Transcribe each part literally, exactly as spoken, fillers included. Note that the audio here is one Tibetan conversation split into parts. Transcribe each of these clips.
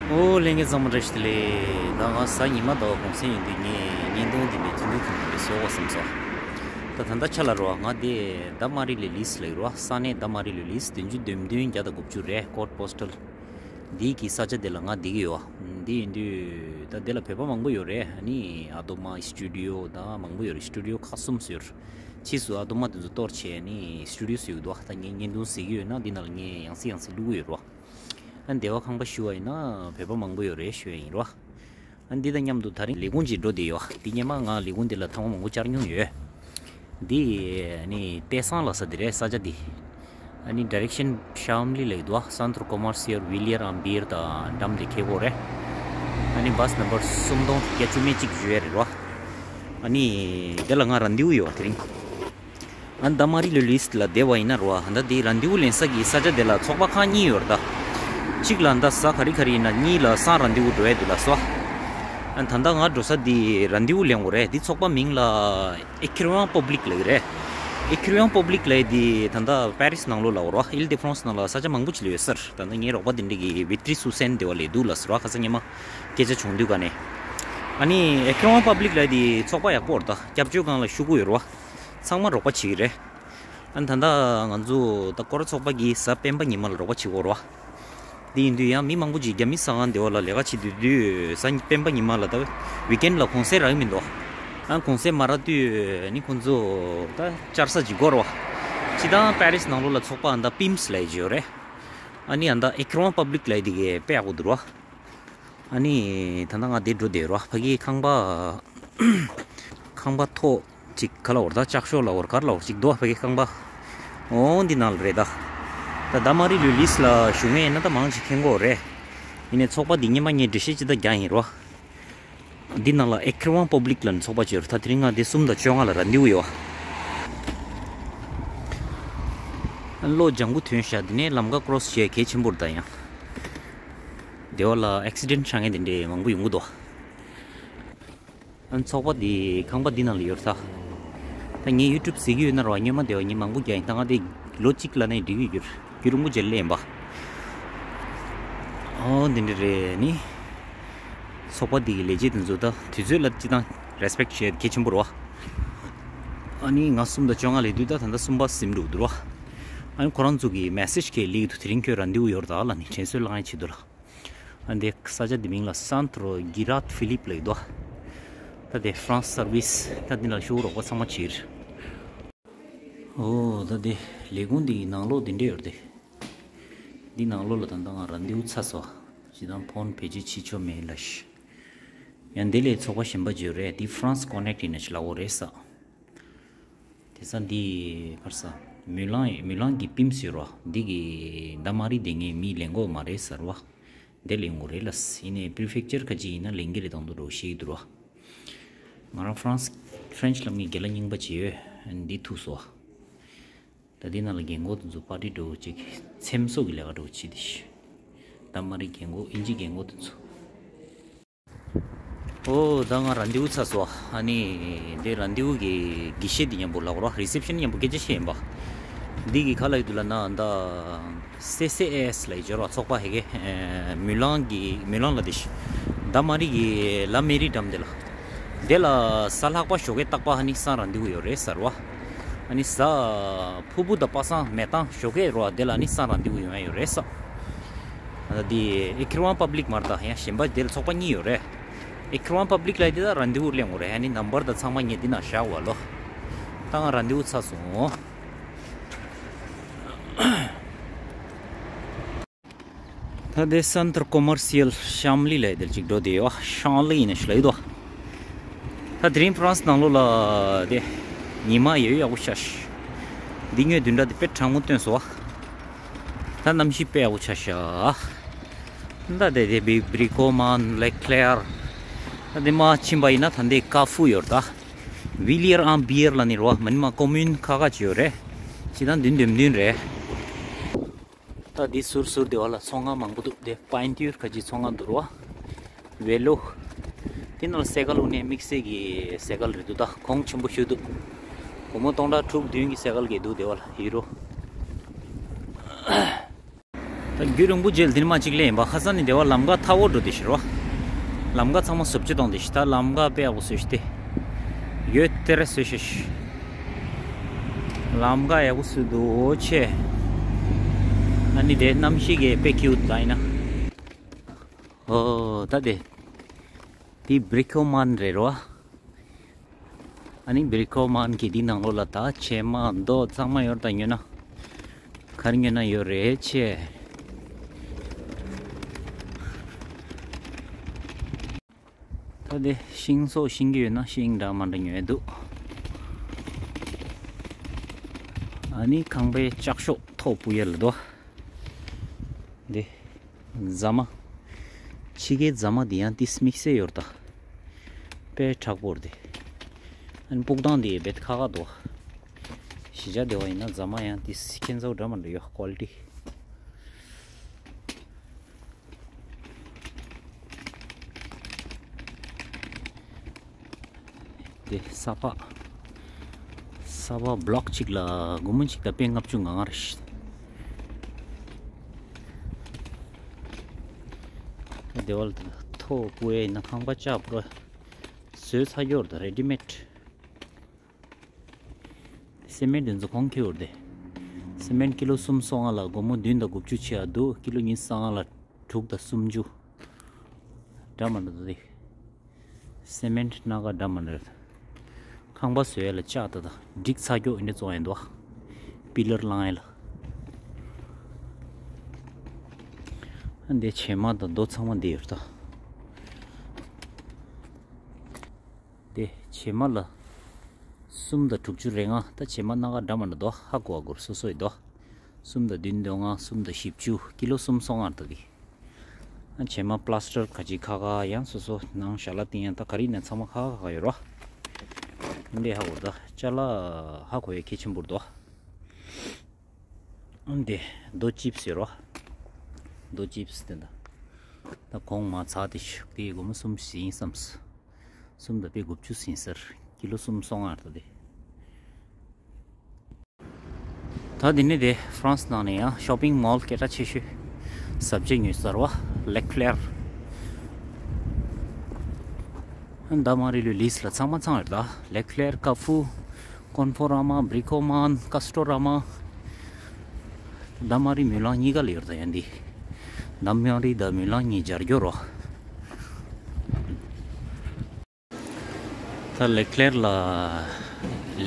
ཨོ་ལྷན་རྒྱས་ཚང་མ་བཀྲ་ཤིས་བདེ་ལེགས། ད་ང་གཟའ་ཉི་མ་ཟླ་བ་གུང་སེང་ཡིན་དུས་ངས་བརྙན་ཐུང་འདི་མའི་ཐུང་ཐུང་ཐུང་ཐུང་བཟོ་དགོས་བསམ་སོང་། ད་ད་ལྟ་ཆ་ལ་རོ་ང་དེ་ད་མ་རི་ལེ་ལིས་ལ་ཡོད་རོ། ས་གནས་ད་མ་རི་ལེ་ལིས་བདུན་ཅུ་དོན་བདུན་བརྒྱ་དང་དགུ་བཅུ་རེད། ཀོཌ་པོ་སི་ཊལ་འདི་གི་ས་ཆ་དེ་ལ་ང་བསྡད་ཀྱི་ཡོད། འདི་ཡིན་དུས་ད་དེ་ལ་བོད་པ་མང་པོ་ཡོད་རེད། ཨ་ནི་ཨ་དོ་མ་སི་ཊུ་ཌི་ཡོ་ད་མང་པོ་ཡོད་རེད། སི་ཊུ་ཌི་ཡོ་ཁག་གསུམ་ཡོད་རེད། ཕྱིས་སུ་ཨ་དོ་མ་དེ་ཚོ་གཏོར་བྱས་ནི་སི་ཊུ་ཌི་ཡོ་བཟོས་ཀྱི་འདུག་ད་ངས་བརྙན་ཐུང་གཟིགས་ཀྱི་ཡོད་ན་འདི་ནང་ལ་ངས་ཡང་སེ་ཡང་སེ་བླུག་གི་ཡོད་རོ། ཨ་བདེ་བ་ཁང་པ་ཞུ་བ་ཡིན་ན་བོད་པ་མང་པོ་ཡོད་རེད་ཞུ་ཡ་ཡིན་རོ། ཨ་འདི་དང་མཉམ་དུ་ད་རིང་ལས་ཁུངས་ཅིག་འགྲོ་བསྡད་ཡོད། འདི་སྔོན་མ་ང་ལས་ཁུངས་འདི་ལ་ཐེངས་མ་མང་པོ་བཅར་མྱོང་ཡོད། འདི་ནི་ཏེ་སང་ལ་ས་འདི་རེད། ས་ཆ་འདི། ཨ་ནི་ཌི་རེག་ཤན་ཤམ་ལི་ལ་ཡོད་དོ། Centre Commercial Villiers-en-Bière དང་འགྲམ་དེ་ཁེ་གོ་རེད། ཨ་ནི་བྷ་སི་ནམ་བར་སུམ་སྟོང་བརྒྱད་ཅུ་མེད་གཅིག་བཞུགས་ཡ་རེད་རོ། ཨ་ནི་དེ་ལ་ང་རན་དེ་བུ་ཡོད་དེ་རིང་། ཨ་ད་མ་རི་ལུ་ལིས་ལ་བསྡད་པ་ཡིན་ན་རོ། ཨ་ད་དེ་རན་དེ་བུ་ལེན་ས་གི་ས་ཆ་དེ་ལ་ཚོགས་པ་ཁག་གཉིས་ཡོད་རེད་ད། གཅིག་ལ་ད་གཟའ་ག་རི་ག་རི་ཡིན་ན་གཉིས་ལ་སང་རན་དེ་བུ་འགྲོ་ཡ་འདུག་ལ་སོ། ཨ་ད་ད་ང་འགྲོ་ས་དེ་རན་དེ་བུ་ལེན་དགོས་རེད། དེ་ཚོགས་པ་མིང་ལ་Écrivains Publics ལབ་ཀྱི་རེད། Écrivains Publics ལབ་ཡ་དེ་ད་ད་པེ་རིས་ནང་ལོགས་ལ་ཡོད་རོ། Île-de-France ནང་ལ་ས་ཆ་མང་པོ་ཅིག་ལ་ཡོད་ས་རེད། ད་ད་ངའི་རོགས་པ་དེ་འདྲ་གི་Vitry-sur-Seine དེ་བ་ལ་འདུག་ལ་སོ་རོ། ཁ་སང་ཉི་མ་སྐད་ཆ་བྱུང་དུས་ག་ནས། ཨ་ནི་Écrivains Publics ལབ་ཡ་དེ་ཚོགས་པ་ཡག་པོ་རེད་ད། སྐྱབས་བཅོལ་ཁང་ལ་ཞུ་དགོས་ཡོད་རོ། ཚང་མ་རོགས་པ་བྱེད་ཀྱི་རེད། ཨ་ནི་ད་ལྟ་ང་ཚོ་ད་སྐོར་ར་ཚོགས་པ་གིས་གཟའ་སྤེན་པ་ཉི་མ་ལ་རོགས་པ་བྱེད་ཀྱི་ཡོད་རེད་བ། དེ་ཡིན་དུས་ཡང་མི་མང་པོ་ཅིག་རྒྱ་མི་ཟ་ཁང་དེ་བ་ལ་ལས་ཀ་བྱེད་དུས་དུས་གཟའ་སྤེན་པ་ཉི་མ་ལ་ད་ཝིག་ཨེན་ཌི་ལ་གུང་སེང་རག་གི་མི་འདུག་ཨ་གུང་སེང་མ་རག་དུས་ནི་ཁོང་ཚོ་ད་བཅར་ས་ཅིག་དགོས་རེད་བ། སྤྱིར་བཏང་པེ་རིས་ནང་ལོགས་ལ་ཚོགས་པ་ཨ་ད་པིམ་སི་ལབ་ཡ་ཅིག་ཡོད་རེད། ཨ་ནི་ཨ་ད་Écrivains Publics ལབ་ཡ་དེ་གི་དཔེ་ཡག་པོ་འདུག་རེད་བ། ཨ་ནི་ད་ལྟ་ང་འདིར་འགྲོ་བསྡད་རོ། ཕ་གིའི་ཁང་པ་ཁང་པ་ཐོག་ཅིག་ག་ལ་འོར་ད་ལྕགས་ཤོག་ལ་འོར་ག་ལ་འོར་ཅིག་འདུག་ཕ་གིའི་ཁང་པ། འོ་འདི་ནང་ལ་རེད་ད། ད་ད་མ་རི་ལུ་ལིས་ལ་ཞུ་མཁན་ཡིན་ན་ད་མང་ཅིག་མཁྱེན་གྱི་ཡོད་རེད། ཡིན་ནའི་ཚོགས་པ་འདི་སྔོན་མ་ངས་འགྲེལ་བཤད་ཅིག་ད་རྒྱག་ཡིན་རོ། འདི་ནང་ལ་Écrivains Publics ལབ་ནས་ཚོགས་པ་ཅིག་ཡོད་རེད། ད་དེ་རིང་ང་འདི་གསུམ་དང་བཅོ་ལྔ་ལ་རན་དེ་བུ་ཡོད། ཨ་ལོ་ལྗང་གུ་ཐོན་ཤག་འདི་ནས་ལམ་ཁ་ཀོ་རོ་སི་བྱེད་གལ་ཆེན་པོ་རེད་ད། ཡང་སྡེ་བ་ལ་ཨེག་སི་ཌེན་ཊི་བྱུང་མཁན་དེ་འདྲས་མང་པོ་ཡོང་གི་འདུག་ཨ་ཚོགས་པ་འདི་ཁང་པ་འདི་ནང་ལ་ཡོད་རེད་ད། ད་ངས་ཡུ་ཊུབ་གཟིགས་ཀྱི་ཡོད་ན་ར་བ་སྔོན་མ་དེ་བ་ངས་མང་པོ་རྒྱག་ཡིན། ད་ང་དེ་ལོ་གཅིག་ལ་ནས་འགྲིག་གི་ཡོད། རྒྱུན་རིང་པོ་བྱས་ལས་ཡིན་པ། ཨོ་འདི་འདྲ་རེད་ནི། ཚོགས་པ་འདི་གི་ལས་བྱེད་དེ་ཚོ་ད་དུས་ཚོད་ལ་སྤྱི་བཏང་རེ་སི་པེག་ཊི་བྱེད་གལ་ཆེན་པོ་རེད་བ། ཨ་ནི་ང་གསུམ་དང་བཅོ་ལྔ་ལས་དུས་ད་ད་ལྟ་གསུམ་པ་ཟིན་འགྲོ་གི་འདུག་ར་བ། ཨ་ནི་ཁོ་རང་ཚོ་གི་མེ་སེ་ཇི་གི་ལིག་དུ་དེ་རིང་ཁྱོད་རན་དེ་བུ་ཡོད་རེད་ད་ལ་ནི་དྲན་གསོ་བསླང་ཡ་བྱེད་འདུག་ལ། ཨ་འདི་ས་ཆ་འདི་མིང་ལ་Centre Girard-Philippe ལབ་ཀྱི་འདུག་ད་དེ་France Service ད་འདི་ལ་ཤོག་རོགས་པ་ཚང་མ་བྱེད། ཨོ་ད་དེ་ལས་ཁུངས་འདི་ནང་ལོགས་འདི་འདྲས་ཡོད་རེད་དེ། འདི་ནང་ལོགས་ལ་ད་ལྟ་ང་རན་དེ་བུ་ཚར་སོང་། ཇི་ལྟར་ཕོན་བེད་སྤྱོད་བྱེད་ཆོག་མེད་ལ་ཤི། ཡང་འདི་ལས་ཚོགས་པ་གཞན་པ་བརྗོད་རེད། འདི་France Connect ཡིན་ན་ཤི་ལ་འོ་རེད་ས། དེ་ས་འདི་ཕར་ས། མུ་ལང་མུ་ལང་གི་པིམ་ཟེར་རོ། འདི་གི་ད་མ་རི་དེ་ངས་མི་ལེན་གོ་མ་རེད་ཟེར་བ། འདི་ལེན་གོ་རེད་ལ་ཡིན་ནའི་པི་རི་ཕེག་ཅར་ཁ་ཅིག་ཡིན་ན་ལེན་གི་རེད་དང་དུ་འགྲོ་ཤེས་ཀྱི་འདུག་རོ། ང་རང་ཧྥ་རན་སི་ཧྥ་རན་སི་ལབ་ངས་རྒན་ལགས་རྙིང་པ་བྱས་ཡོད། འདི་ཐུག་སོ། ད་འདི་ནང་ལ་རྒན་གོག་དེ་ཚོ་པར་ཊི་འགྲོ་བྱེད་ཀྱི་འཚེམ་བཟོ་གི་ལས་ཀ་འགྲོ་བྱེད་དེ་ཤི། ད་མ་རི་རྒན་གོག་ཨིན་ཇི་རྒན་གོག་དེ་ཚོ། ཨོ་ད་ང་རན་དེ་བུ་ཚར་སོང་། ཨ་ནི་འདི་རན་དེ་བུ་གི་གི་ཤེས་འདི་མཉམ་པོ་ལབ་རོ། རི་སེབ་ཤན་མཉམ་པོ་སྐད་ཆ་བཤད་ཡིན་པ། འདི་གི་ག་ལ་ཡོད་དུ་ལ་ན་ད། སེ་སེ་ཨེ་ཨེས་ལ་ཡི་སྦྱོར་བ་ཚོགས་པ་ཧེ་གེ། མུ་ལང་གི་མུ་ལང་ལ་དེ་ཤི། ད་མ་རི་གི་ལ་མེ་རི་འགྲམ་དེ་ལ། དེ་ལ་གཟའ་ལྷག་པ་ཞོགས་ཀས་རྟག་པ་ཧ་ནི་སང་རན་དེ་བུ་ཡོད་རེད་ཟེར་བ། ཨ་ནི་གཟའ་ཕུར་བུ་དང་པ་སངས་མེ་བཏང་ཞོགས་ཀས་རོ་དེ་ལ་ནི་སང་རན་དེ་བུ་ཡོང་ཡ་ཡོད་རེད་ས། ཨ་ད་དེ་ཨེ་ཁི་རི་ཝང་པབ་ལིག་མར་ད་ཡང་གཞན་པ་དེ་ལ་ཚོགས་པ་གཉིས་ཡོད་རེད། ཨེ་ཁི་རི་ཝང་པབ་ལིག་ལ་དེ་ད་རན་དེ་བུ་གླེང་དགོས་རེད། ཨ་ནི་ནམ་བར་ད་ཚང་མ་ངས་འདི་ན་བཞག་བ་ལོ། ད་ང་རན་དེ་བུ་ཚར་སོང་། ད་དེ་Centre Commercial Chambly ལ་དེར་ཅིག་འགྲོ་དེ་ཡོད། ཤང་ལི་ཡིན་ན་ཤི་ལ་ཡོད་དོ། ད་དེ་རིང་ཧྥ་རན་སི་ནང་ལོགས་ལ་དེ་ཉི་མ་ཡོད་ཡག་པོ་ཤ་ཤི། འདི་ཉོས་བདུན་ཕྲག་དེ་དཔེ་གྲང་མོ་སྟོན་སོ། ད་གནམ་གཤིས་དཔེ་ཡག་པོ་ཆ་ཤ། ད་དེ་དེ་བི་བི་རི་ཀོ་མན་ལེ་ཀླེར། ད་དེ་མ་ཕྱིན་པ་ཡིན་ན་ད་འདི་ཀ་ཧྥུ་ཡོད་ད། Villiers-en-Bière ལ་ནི་རོ་མ་ནི་མ་ཀོ་མུན་ཁ་ཁ་ཅིག་ཡོད་རེད། ཅི་ད་འདི་འདོམ་འདུན་རེད། ད་འདི་ཟུར་ཟུར་དེ་བ་ལ་ཚོང་ཁང་མང་པོ་འདུག་དེ་པན་ཏིར་ཁ་ཅིག་ཚོང་ཁང་འདུག་རོ། ཝེ་ལོ། དེ་ནང་ལ་སེ་ཀལ་དངོས་གནས་དམིགས་བསལ་གྱི་སེ་ཀལ་རེད་འདུག་ད་གོང་ཆེན་པོ་ཞུ་འདུག་སྒོར་མོ་སྟོང་ཕྲག་དྲུག་བདུན་གྱི་སེ་ཀལ་གྱི་འདུག་དེ་བ་ལ་ཡུ་རོ། ད་ རྒྱུན་རིང་པོ་རྗེས་དེ་ནི་མ་གཅིག་ལས་ཡིན་པ། ཁ་སང་ནི་དེ་བ་ལམ་ཁ་ཐག་པོ་འགྲོ་དེ་ཤི་རོ། ལམ་ཁ་ཚང་མ་བཟོ་བཅོས་བཏང་དེ་ཤི། ད་ལམ་ཁ་དཔེ་ཡག་པོ་བཟོས་ཤི་སྟེ། ཡོད་དེ་རེ་བཟོས་ཤི་ཤི། ལམ་ཁ་ཡག་པོ་བཟོས་འདུག་འོ་ཆེ། ཨ་ནི་དེ་གནམ་གཤིས་གི་དཔེ་ཁྱིའུ་ད་ཡིན་ན། ཨོ་ད་དེ། དེ་བྷི་རི་ཁོ་མན་རེད་རོ། ཨ་ནི་བྷི་རི་ཁོ་མན་གྱི་དེའི་ནང་ལོགས་ལ་ད་བྱེ་མ་རྡོ་ཚང་མ་ཡོད་ད། ཉོས་ན་ག་རེ་ཉོས་ན་ཡོད་རེད་ཆེ། ད་དེ་ཤིང་བཟོ་ཤིང་གི་ཡོད་ན་ཤིང་འདྲ་མ་འདྲ་ཉོས་འདུག་ཨ་ནི་ཁང་པའི་ལྕགས་ཤོག་ཐོག་ཕུ་ཡ་ལ་དོ། འདི། རྫ་མ། ཕྱི་གའི་རྫ་མ་འདི་ཡང་ཏིས་དམིགས་བསལ་ཡོད་ད། དཔེ་དྲག་པོ་རེད་དེ། ཨན་སྤུག་ཐང་འདི་རྦད་ཁ་ཁ་འདུག་གཞིས་ཆགས་སྡེ་བ་ཡིན་ན་རྫ་མ་ཡང་ཏིས་ཁྱད་མཚར་འདྲ་མ་འདྲ་ཡོད། ཀོ་ལི་ཊི། དེ་ས་ཕག་ས་ཕག་བློག་གཅིག་ལ་སྒོར་མོ་གཅིག་དང་དཔེ་ལྔ་བཅུ་ང་ལྔ་རེད། དེ་བ་ལ་ཐོག་བུ་ཡ་ཡིན་ན་ཁང་པ་ལྕགས་པོ་ར་བཟོས་ཚར་ཡོད་རེད་ད། རེ་ཌི་མེད། སི་མེན་དེ་ཚོ་གོང་ཁེ་ཡོད་རེད་དེ། སི་མེན་ཀི་ལོ་གསུམ་སོ་ལྔ་ལ་སྒོར་མོ་བདུན་དང་དགུ་བཅུ་ཆེ་བ་འདུག་ཀི་ལོ་ཉི་ཤུ་རྩ་ལྔ་ལ་དྲུག་དང་སུམ་ཅུ། འདྲ་མི་འདྲ་འདུག་སྟེ། སི་མེན་སྣ་ཁ་འདྲ་མི་འདྲ། ཁང་པ་བཟོ་ཡ་ལ་ལྕགས་ད་ད་འགྲིག་ཚ་མགྱོགས་ཡིན་འདྲ་བཙོང་ཡ་འདུག་པི་ལར་བསླང་ཡ་ལ། ཨ་འདི་བྱེ་མ་དང་རྡོ་ཚང་མ་འདི་ཡོད་ད། དེ་བྱེ་མ་ལ་གསུམ་དང་དྲུག་ཅུ་རེ་ལྔ། ད་བྱེ་མ་སྣ་ཁ་འདྲ་མི་འདྲ་འདུག་ཧ་གོ་བ་སྒོར་སོ་སོ་ཡི་འདུག་གསུམ་དང་བདུན་དོན་ལྔ། གསུམ་དང་བཞི་བཅུ། ཀི་ལོ་གསུམ་སོ་ལྔ་རེད་ད་དེ། ཨ་བྱེ་མ་པ་ལ་སི་ཊར་ག་ཅིག་ཁ་ཁ་ཡང་སོ་སོ་ནང་ཞལ་ལག་སྟེང་ཡང་ད་ག་རེ་ཡིན་ན་ཚང་མ་ཁ་ཁ་ཁ་ཡོད་རོ། འདི་ཧ་གོ་ད་ཅ་ལག་ཧ་གོ་ཡ་གལ་ཆེན་པོ་རེད་འདུག་ཨ་འདི་རྡོ་ཅིབ་སི་ཡོད་རོ། རྡོ་ཅིབ་སི་དེ་འདྲ། ད་གོང་མ་ཚ་དེ་ཤུགས་དེའི་སྒོར་མོ་གསུམ་ཞིག་ཡིན་བསམས། གསུམ་དང་པའི་དགུ་བཅུ་ཟིན་ཟེར། ཀི་ལོ་གསུམ་སོ་ལྔ་རེད་དེ། ད་འདི་ནི་དེ་ཧྥ་རན་སི་ནང་ནས་ཡང་ཤོ་པིང་མོལ་སྐད་གྲགས་ཆེ་ཤོས་ཟ་ཆས་ཉོ་ས་རེད་པ། ལེ་ཀླེར། ད་མ་རི་ལུའི་ལིས་ལ་ཚང་མ་ཚང་རེད་ད། ལེ་ཀླེར། ཀར་ཧྥུ། ཀོན་ཧྥོ་ར་མ། བྷི་རི་ཁོ་མན། ཀ་སི་ཊོ་ར་མ། ད་མ་རི་མུན་ལང་གཉིས་ཀ་ལ་ཡོད་ད་ཡང་འདི། ད་མ་རི་ད་མུན་ལང་གཉིས་སྦྱར་རྒྱུ་རོ། ད་ལེ་ཀླེར་ལ་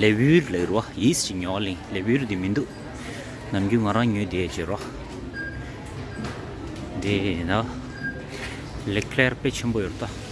ལེ་ཝུར་ལེ་རོ་ཡིས་ཅིག་ཉོ་བ་ལིང་། ལེ་ཝུར་འདི་མི་འདུག་ནམ་རྒྱུན་ང་རང་ཉོས་བསྡད་བྱེད་རོ། འདི་ན་ལེ་ཀླེར་དཔེ་ཆེན་པོ་ཡོད་ད།